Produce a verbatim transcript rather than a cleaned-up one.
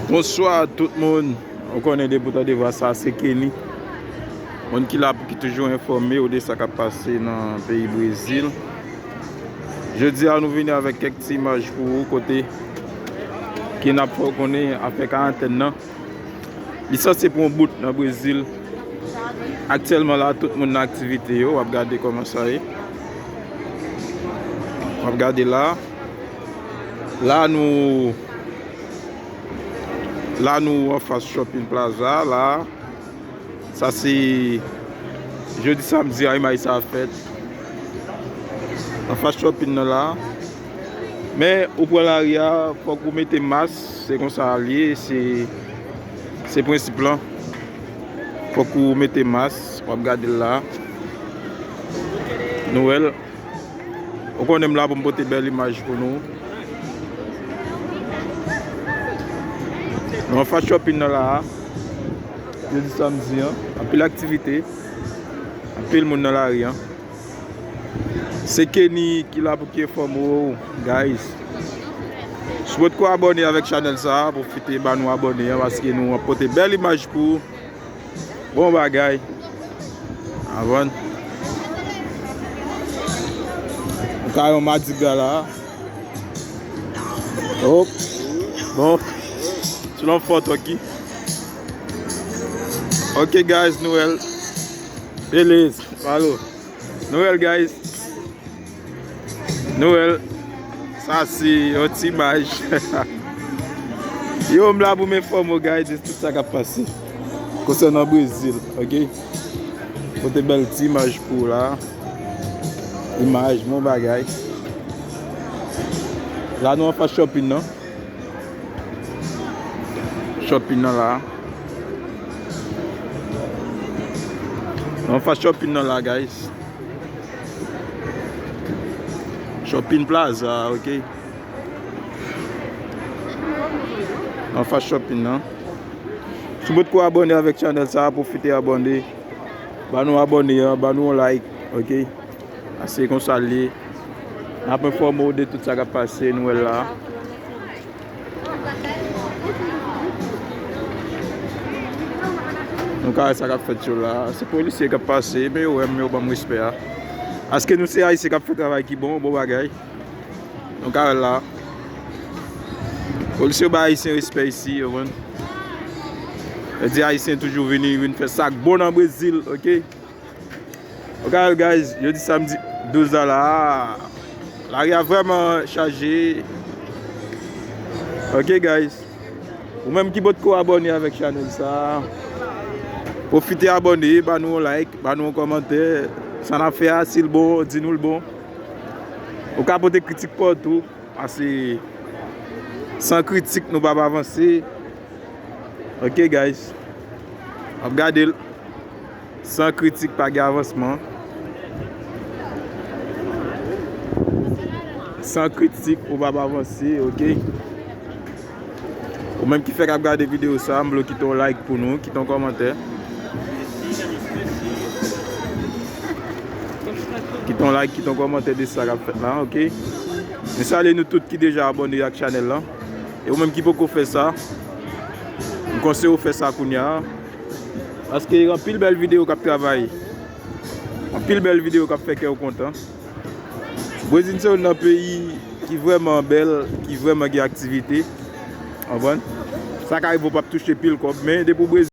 Bonswa tout moun. Ou konnen depi w tande vwa sa, se Kenny. Moun ki la pou ki toujou enfòme w de sa k ap pase nan peyi Brezil. Jodi a, nou vini avèk kèk ti imaj pou ou kote ke n ap fè w konnen afè karantèn nan. Li sanse pran bout nan Brezil. Aktyèlman la, tout moun nan aktivite yo. W ap gade kòman sa ye. W ap gade la. La nou, la nou anfas Shopping Plaza la. Sa se jodi samdi a, imaj sa fèt. Anfas shopping nan la. Men ou pran lari a, fòk ou mete mas, se konsa l ye, se, se prensip lan. Fòk ou mete mas, w ap gade l la. Nou wè l. Ou konnen m la pou m pote bèl imaj pou nou. Nou anfas shopping nan la a. Jodi samdi an, anpil aktivite. Anpil moun nan lari an. Se Kenny ki la pou ki enfòme w, guys. Si w potko abòne avèk chanèl sa a, pwofite ba nou abòne an, paske nou ap pote bèl imaj pou ou. Bon bagay. Avan. Nou ka yon madigra la. Hop. Bon. Selon foto ki. Ok, guys, nou wè l. Beleza. Falou. Nou wè l, guys. Nou wè l. Sa se yon ti imaj. Yo, m la pou m enfòme w, guys, de tout sa k ap pase konsènan Brezil, ok? Pote bèl ti imaj pou w la. Imaj, bon bagay. La nou anfas shopping nan. Shopping nan la. Nou anfas shopping nan la, guys. Shopping Plaza, ok. Anfas shopping nan. Si w potko abòne avèk chanèl sa a, pwofite abòne. Ba nou abòne an, ba nou yon like, ok. Ase konsa l ye. N ap enfòme w de tout sa k ap pase, nou wè l la. Nou ka wè sa k ap fèt yo la. Se polisye k ap pase, men yo wè m, yo ban m respè a. Paske nou se Ayisyen k ap fè travay ki bon, bon bagay. Nou ka wè l la. Polisye yo bay Ayisyen respè isi, yo konn. Yo di Ayisyen toujou vini, vin fè sa k bon nan Brezil, ok? Ok, guys, jodi samdi douz la la. Lari a vrèman chaje. Ok, guys. Ou menm ki potko abòne avèk chanèl sa, pwofite abòne, ba nou yon like, ba nou yon kòmantè. Sa n ap fè a, si l bon, di nou l bon. Ou ka pote kritik pa w tou. Pase san kritik, nou p ap avanse. Ok, guys. Ap gade l. San kritik, pa gen avansman. San kritik, ou p ap avanse, ok? Ou menm ki fèk ap gade videyo sa, m vle w kite yon like pou nou, kite yon kòmantè. Kite yon like, kite yon kòmantè de sa k ap fèt la, ok? M salye nou tout ki deja abòne ak chanèl lan. E ou menm ki poko fè sa, m konseye w fè sa kounye a. Paske gen anpil bèl videyo k ap travay. Anpil bèl videyo k ap fè kè w kontan. Brezil se youn nan peyi ki vrèman bèl, ki vrèman gen aktivite. Konprann? Sa ka rive w p ap touche pil kòb, men depi w Brezil,